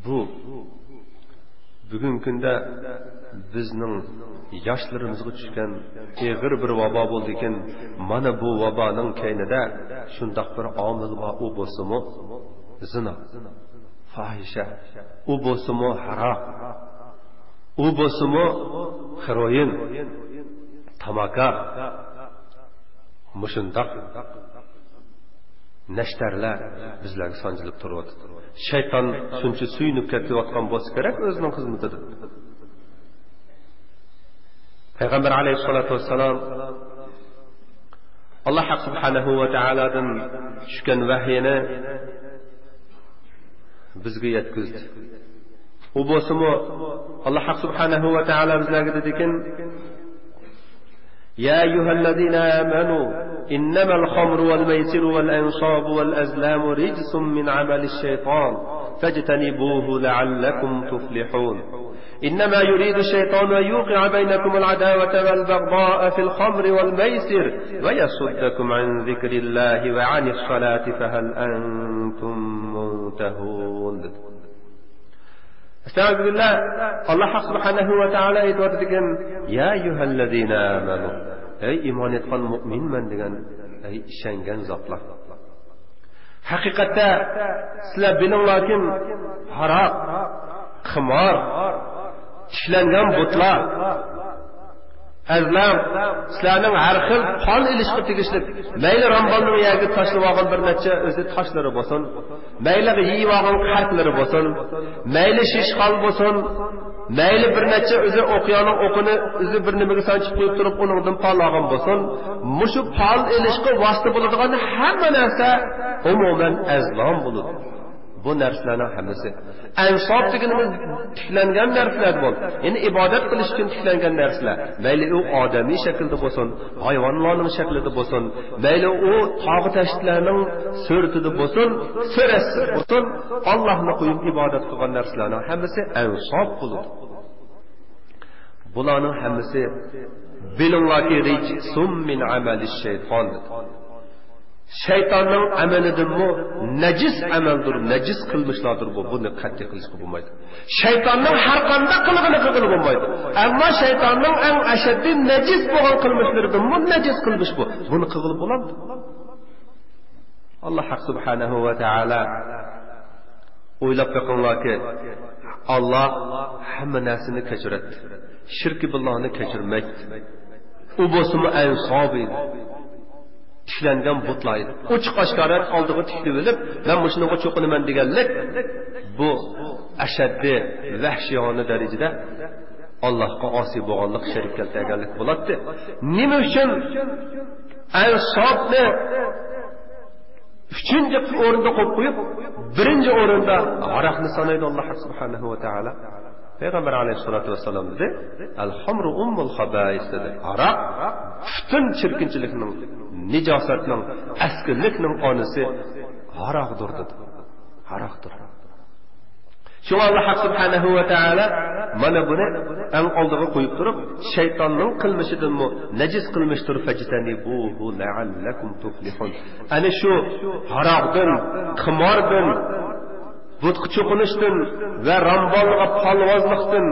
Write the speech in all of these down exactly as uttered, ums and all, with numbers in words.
بۇ بۈگۈنكى كۈندە بىزنىڭ ياشلىرىمىزغا چۈشكەن ئېغىر بىر ۋابا بولدىكىن، مانا بۇ ۋابانىڭ كەينىدە شۇنداق بىر ئامىل بار، ئۇ بولسىمۇ زىنا، فاھىشە، ئۇ بولسىمۇ ھاراق، ئۇ بولسىمۇ خېروئىن، تاماكا، مۇشۇنداق نەشتەرلەر بىزلەرگە سانجىلىپ تۇرۇۋاتىدۇ. شەيتان شۇنچە سۆيۈنۈپ كېتىۋاتقان بولسا كېرەك ئۆزىنىڭ خىزمىتىدىن. پەيغەمبەر ئەلەيھىسسالاتۇ ۋەسسالام ئاللا ھەق سۇبھانەھۇ ۋە تائالادىن چۈشكەن ۋەھىينى بىزگە يەتكۈزدى. ئۇ بولسىمۇ، ئاللا ھەق سۇبھانەھۇ ۋە تائالا بىزلەرگە دېدىكىن، يا أيها الذين آمنوا إنما الخمر والميسر والأنصاب والأزلام رجس من عمل الشيطان فاجتنبوه لعلكم تفلحون. إنما يريد الشيطان أن يوقع بينكم العداوة والبغضاء في الخمر والميسر ويصدكم عن ذكر الله وعن الصلاة فهل أنتم منتهون. ئەستەغپىرۇللا، ئاللا ھەق سۇبھانەھۇ ۋە تائالا ئېيتىۋاتىدىكەن، يا أيها الذين آمنوا، ئەي ئىمان ئېيتقان مۇئمىنمەن دېگەن، ئەي ئىشەنگەن زاتلار. ھەقىقەتتە سىلەر بىلىڭلاركىن، ھاراق، قىمار، تىكلەنگەن بۇتلار، ئەزلام، سىلەرنىڭ ھەر خىل پال ئېلىشقا تېگىشلىك، مەيلى رامبالنىڭ يەرگە تاشلىۋالغان بىر نەچچە ئۆزى تاشلىرى بولسۇن، مەيلى يېيىۋالغان قەرتلىرى بولسۇن، مەيلى شىشقال بولسۇن، مەيلى بىر نەچچە ئۆزى ئوقيانىڭ ئوقىنى ئۆزى بىر نېمىگە سانچىپ قويۇپ تۇرۇپ، ئۇنىڭدىن پال ئالغان بولسۇن، مۇشۇ پال ئېلىشقا ۋاسىتە بولىدىغان ھەممە نەرسە ئومۇمەن ئەزلام بولىدۇ. بۇ نەرسىلەرنىڭ ھەممىسى ئەنساب دېگىنىمىز تىكلەنگەن نەرسىلەر بول. يەنى ئىبادەت قىلىش ئۈچۈن تىكلەنگەن نەرسىلەر. مەيلى ئۇ ئادەمىي شەكىلدە بولسۇن، ھايۋانلارنىڭ شەكلىدە بولسۇن، مەيلى ئۇ تاغ تەشتلەرنىڭ سۈرىتىدە بولسۇن، سۈرەتسىز بولسۇن، ئاللاھنى قويۇپ ئىبادەت قىلغان نەرسىلەرنىڭ ھەممىسى ئەنساب بولىدۇ. بۇلارنىڭ ھەممىسى بىلىڭلاركى، رىجسۇم مىن ئەمەلىش شەيتان دېدى. شەيتاننىڭ ئەمەلىدىنمۇ نەجىس ئەمەلدۇر، نەجىس قىلمىشلاردۇر بۇ. بۇنى قەتئىي قىلىشقا بولمايدۇ. شەيتاننىڭ ھەر قانداق قىلغىنى قىلغىلى بولمايدۇ. ئەمما شەيتاننىڭ ئەڭ ئەشەددىي نەجىس بولغان قىلمىشلىرىدىنمۇ نەجىس قىلمىش بۇ. بۇنى قىلغىلى بولامدۇ؟ ئاللا ھەق سۇبھانەھۇ ۋە تائالا، ئويلاپ بېقىڭلاركى، ئاللا ھەممە نەرسىنى كەچۈرەتتى. شىركى باللاھنى كەچۈرمەيتتى. ئۇ بولسىمۇ ئەنساب ئىدى. تىكلەنگەن بۇتلار ئىدى. ئوچۇق ئاشكارا ئالدىغا تىكلىۋېلىپ، مەن مۇشۇنىڭغا چوقۇنىمەن دېگەنلىك، بۇ ئەشەددىي، ۋەھشىيانە دەرىجىدە ئاللاھقا ئاسىي بولغانلىق، شېرىك كەلتۈرگەنلىك بولاتتى. نېمە ئۈچۈن ئەنسابنى ئۈچىنچى ئورۇندا قويۇپ قويۇپ، بىرىنچى ئورۇندا ھاراقنى سانايدۇ ئاللا سۇبھانەھۇ ۋە تائالا؟ پەيغەمبەر ئەلەيھىسسالاتۇ ۋەسسالام دېدى، ئەل خامرۇ ئۇممۇل خابائىس دېدى. ھاراق پۈتۈن چىركىنچىلىكنىڭ، نىجاسەتنىڭ، ئەسكىلىكنىڭ ئانىسى ھاراقدۇر دېدى. ھاراقتۇر. شۇڭا ئاللا سۇبھانەھۇ ۋە تائالا مانا بۇنى ئەڭ ئالدىغا قويۇپ تۇرۇپ، شەيتاننىڭ قىلمىشىدىنمۇ نەجىس قىلمىشتۇر، فەجتەنىبۇھۇ لەئەللەكۇم تۇفلىھۇن. ئەنە شۇ ھاراقتىن، قىماردىن، بۇتقا چوقۇنۇشتىن ۋە رامبالغا پالۋازلىقتىن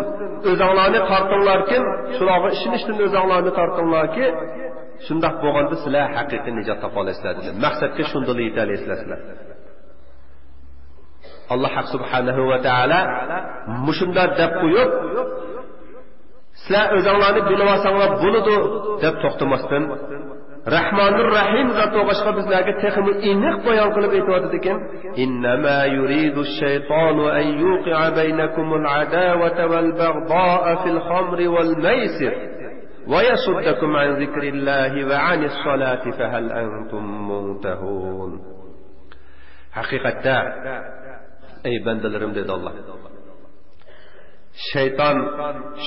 ئۆزۈڭلارنى تارتىڭلاركىن، شۇلارغا ئىشىنىشتىن ئۆزۈڭلارنى تارتىڭلاركى، شۇنداق بولغاندا سىلەر ھەقىقىي نىجات تاپالايسىلەر دېدى. مەقسەتكە شۇندىلا يېتەلەيسىلەر سىلەر. ئاللا سۇبھانەھۇ ۋە تائالا مۇشۇنداق دەپ قويۇپ، سىلەر ئۆزۈڭلارنى بىلىۋالساڭلار بولىدۇ دەپ توختىماستىن، رەھمانۇر رەھىم زات بولغاچقا بىزلەرگە تېخىمۇ ئېنىق بايان قىلىپ ئېيتىۋاتىدىكەن، إنما يريد الشيطان أن يوقع بينكم العداوة والبغضاء في الخمر والميسر ويصدكم عن ذكر الله وعن الصلاة فهل أنتم منتهون. ھەقىقەتتە، ئەي بەندىلىرىم، دېدى ئاللا، شەيتان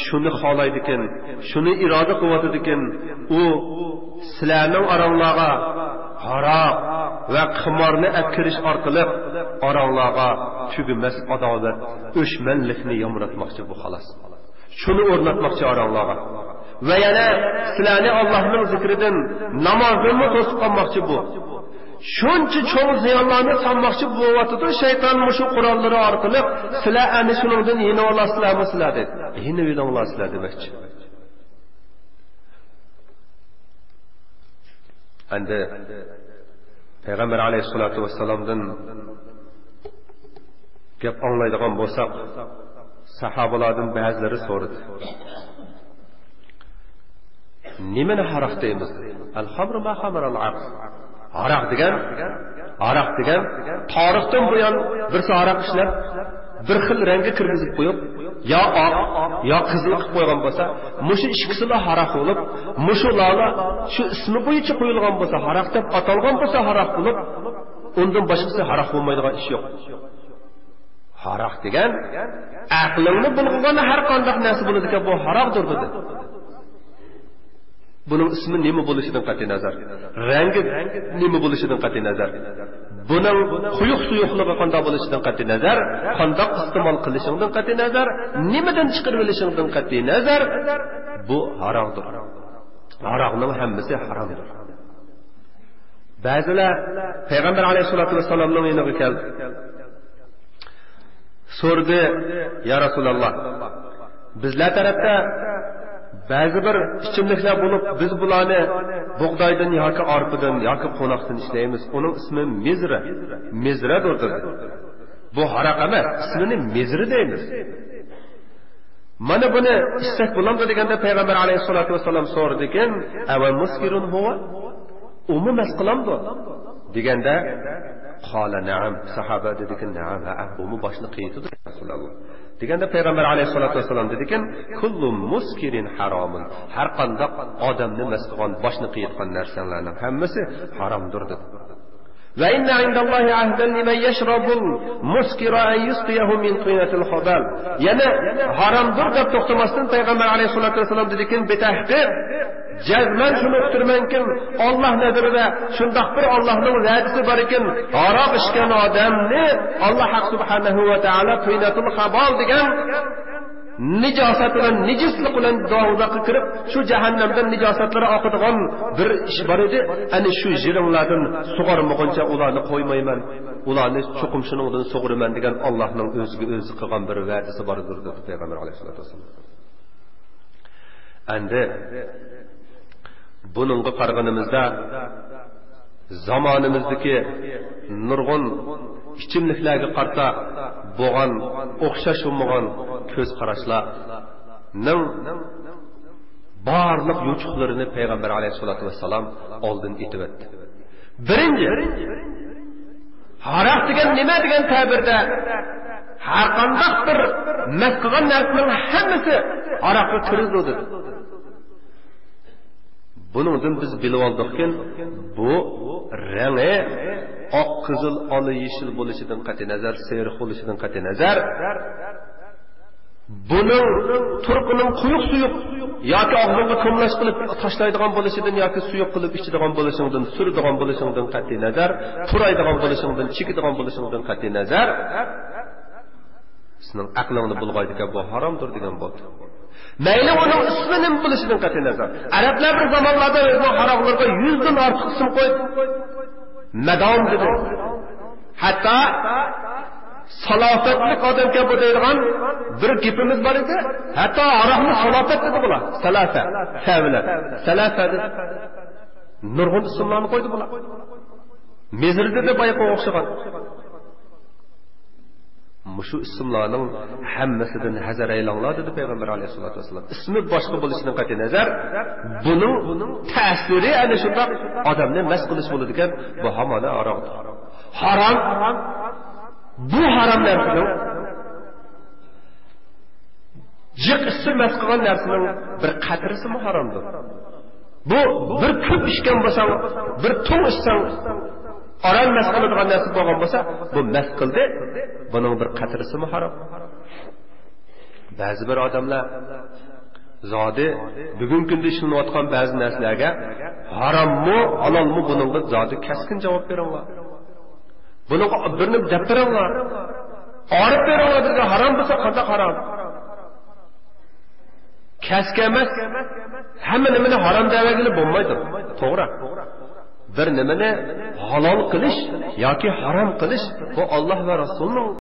شۇنى خالايدىكەن، شۇنى ئىرادە قىلىۋاتىدىكەن، ئۇ سىلەرنىڭ ئاراڭلارغا ھاراق ۋە قىمارنى ئەكىرىش ئارقىلىق ئاراڭلارغا تۈگىمەس ئاداۋەت، ئۆچمەنلىكنى يامراتماقچى بۇ، خالاس. شۇنى ئورناتماقچى ئاراڭلارغا. ۋە يەنە سىلەرنى ئاللانىڭ زىكرىدىن، نامازدىنمۇ توسۇپ قالماقچى بۇ. شۇنچە چوڭ زىيانلارنى سالماقچى بولۇۋاتىدۇ شەيتان مۇشۇ قوراللىرى ئارقىلىق. سىلەر ئەنە شۇنىڭدىن يېنىۋالاسىلەرمۇ سىلەر دەيدۇ. يېنىۋېلىڭلار سىلەر دېمەكچى. ئەندى پەيغەمبەر ئەلەيھىسسالاتۇ ۋەسسالامدىن گەپ ئاڭلايدىغان بولساق، ساھابىلاردىن بەزىلىرى سورىدى، نېمىنى ھاراق دەيمىز؟ ئەل خامرۇ ما خامرال ئەقل. ھاراق دېگەن، ھاراق دېگەن تارىختىن بۇيان بىرسى ھاراق ئىشلەپ، بىر خىل رەڭگە كىرگۈزۈپ قويۇپ، يا ئاق، يا قىزىل قىلىپ قويغان بولسا، مۇشۇ ئىككىسىلا ھاراق بولۇپ، مۇشۇلارلا شۇ ئىسمى بويىچە قويۇلغان بولسا، ھاراق دەپ ئاتالغان بولسا ھاراق بولۇپ، ئۇندىن باشقىسى ھاراق بولمايدىغان ئىش يوق. ھاراق دېگەن ئەقلىڭنى بۇلغىغان ھەر قانداق نەرسە بولىدىكەن، بۇ ھاراقدۇر دېدى. بۇنىڭ ئىسمى نېمە بولۇشىدىن قەتئىينەزەر، رەڭگى نېمە بولۇشىدىن قەتئىينەزەر، بۇنىڭ قويۇق سۇيۇقلۇقى قانداق بولۇشىدىن قەتئىينەزەر، قانداق ئىستېمال قىلىشىڭدىن قەتئىينەزەر، نېمىدىن چىقىرىۋېلىشىڭدىن قەتئىينەزەر، بۇ ھاراقدۇر. ھاراقنىڭ ھەممىسى ھارامدۇر. بەزىلەر پەيغەمبەر ئەلەيھىسسالاتۇ ۋەسسالامنىڭ يېنىغا كەلدى. سورىدى، يا رەسۇلاللا، بىزلەر تەرەپتە بەزى بىر ئىچىملىكلەر بولۇپ، بىز بۇلارنى بۇغدايدىن ياكى ئارپىدىن ياكى قوناقتىن ئىشلەيمىز. ئۇنىڭ ئىسمى مىزرە. مىزرەدۇر دېدى. بۇ ھاراق ئەمەس، ئىسمىنى مىزرە دەيمىز. مانا بۇنى ئىچسەك بولامدۇ دېگەندە، پەيغەمبەر ئەلەيھىسسالاتۇ ۋەسسالام سورىدىكەن، ئەۋە مۇسكىرۇن ھۇۋا؟ ئۇمۇ مەست قىلامدۇ؟ دېگەندە، قالە نەئەم. ساھابە دېدىكەن، نەئەم، ھەئە، بۇمۇ باشنى قېيىتىدۇ، يا رەسۇلاللا. دېگەندە، پەيغەمبەر ئەلەيھىسسالاتۇ ۋەسسالام دېدىكەن، كۇللۇ مۇسكىرىن ھارامۇن. ھەر قانداق ئادەمنى مەست قىلغان، باشنى قېيىتقان نەرسەڭلارنىڭ ھەممىسى ھارامدۇر، دېدى. ۋە ئىننە ئىندەللاھى ئەھدەن لىمەن يەشرەبۇل مۇسكىرە ئەن يۇسقىيەھۇ مىن تىينەتىل خەبال. يەنە ھارامدۇر دەپ توختىماستىن، پەيغەمبەر ئەلەيھىسسالاتۇ ۋەسسالام دېدىكەن، بىتەھقىق جەزمەن شۇنى ئۇقتۇرىمەنكىن، ئاللا نەزىرىدە شۇنداق بىر ئاللانىڭ ۋەدىسى بار ئىكەن، ھاراق ئىچكەن ئادەمنى ئاللا ھەق سۇبھانەھۇ ۋە تائالا تىينەتۇل خەبال دېگەن نىجاسەت بىلەن، نىجىسلىق بىلەن دوزاخقا كىرىپ، شۇ جەھەننەمدىن نىجاسەتلىرى ئاقىدىغان بىر ئىش بار ئىدى. ئەنە شۇ يىلىڭلاردىن سۇغارمىغۇنچە ئۇلارنى قويمايمەن، ئۇلارنى چوقۇم شۇنىڭدىن سۇغۇرىمەن دېگەن ئاللانىڭ ئۆزىگە ئۆزى قىلغان بىر ۋەدىسى باردۇر، دېدى پەيغەمبەر ئەلەيھىسسالاتۇ ۋەسسالام. ئەندى بۇنىڭغا قارىغىنىمىزدا، زامانىمىزدىكى نۇرغۇن ئىچىملىكلەرگە قارىتا بولغان ئوخشاش بولمىغان كۆز قاراشلارنىڭ بارلىق يوچۇقلىرىنى پەيغەمبەر ئەلەيھىسسالاتۇ ۋەسسالام ئالدىن ئېتىۋەتتى. بىرىنچى، ھاراق دېگەن نېمە دېگەن تەبىردە، ھەرقانداق بىر مەست قىلغان نەرسىنىڭ ھەممىسى ھاراققا كىرىدۇ دېدى. بۇنىڭدىن بىز بىلىۋالدۇقكىن، بۇ رەڭى ئاق، قىزىل، ئالا، يېشىل بولۇشىدىن قەتئىينەزەر، سېرىق بولۇشىدىن قەتئىينەزەر، بۇنىڭ تۇرقىنىڭ قويۇق سۇيۇق ياكى ئاغزىڭغا كوملاش قىلىپ تاشلايدىغان بولۇشىدىن ياكى سۇيۇق قىلىپ ئىچىدىغان بولۇشۇڭدىن، سۈرىدىغان بولۇشۇڭدىن قەتئىينەزەر، پۇرايدىغان بولۇشۇڭدىن، چېكىدىغان بولۇشۇڭدىن قەتئىينەزەر، سېنىڭ ئەقلىڭنى بۇلغايدىكەن، بۇ ھارامدۇر دېگەن بولدى. مەيلى ئۇنىڭ ئىسمى نېمە بولۇشىدىن قەتئىينەزەر. ئەرەبلەر بىر زامانلاردا ئۆزىنىڭ ھاراقلىرىغا يۈزدىن ئارتۇق ئىسىم قويدى. مەدام دېدى. ھەتتا سالاپەتلىك ئادەمكەن بۇ دەيدىغان بىر گېپىمىز بار ئىدى. ھەتتا ھاراقنى سالاپەت دېدى بۇلار. سەلافە، سە بىلەن. سەلافە دېدى. نۇرغۇن ئىسىملارنى قويدى بۇلار. مىزىر دېدى بايىقىغا ئوخشىغان. مۇشۇ ئىسىملارنىڭ ھەممىسىدىن ھەزەر ئەيلەڭلار، دېدى پەيغەمبەر ئەلەيھىسسالاتۇ ۋەسسالام. ئىسمى باشقا بولۇشىدىن قەتئىينەزەر، بۇنىڭ تەسىرى ئەنە شۇنداق ئادەمنى مەست قىلىش بولىدىكەن. بۇ ھامان ھارام. ھارام، بۇ ھارام نەرسىنىڭ جىق ئىچسە مەست قىلغان نەرسىنىڭ بىر قەترىسىمۇ ھارامدۇر. بۇ بىر كۆپ ئىچكەن بولساڭ، بىر تۇڭ ئىچسەڭ، ئاران مەست قىلىدىغان نەرسە بولغان بولسا، بۇ مەست قىلدى، بۇنىڭ بىر قەترىسىمۇ ھارام. بەزى بىر ئادەملەر زادى بۈگۈنكى كۈندە ئىشلىنىۋاتقان بەزى نەرسىلەرگە ھاراممۇ، ھالالمۇ، بۇنىڭغا زادى كەسكىن جاۋاب بېرىڭلار. بۇنىڭغا بىرنى دەپ بېرىڭلار. ئارىپ بېرىڭلار بىزگە، ھارام بولسا قانداق ھارام؟ كەسكە ئەمەس، ھەممە نېمىنى ھارام دەۋەرگىلى بولمايدۇ. توغرا. بىر نېمىنى ھالال قىلىش ياكى ھارام قىلىش، بۇ ئاللاھ ۋە رەسۇلنىڭ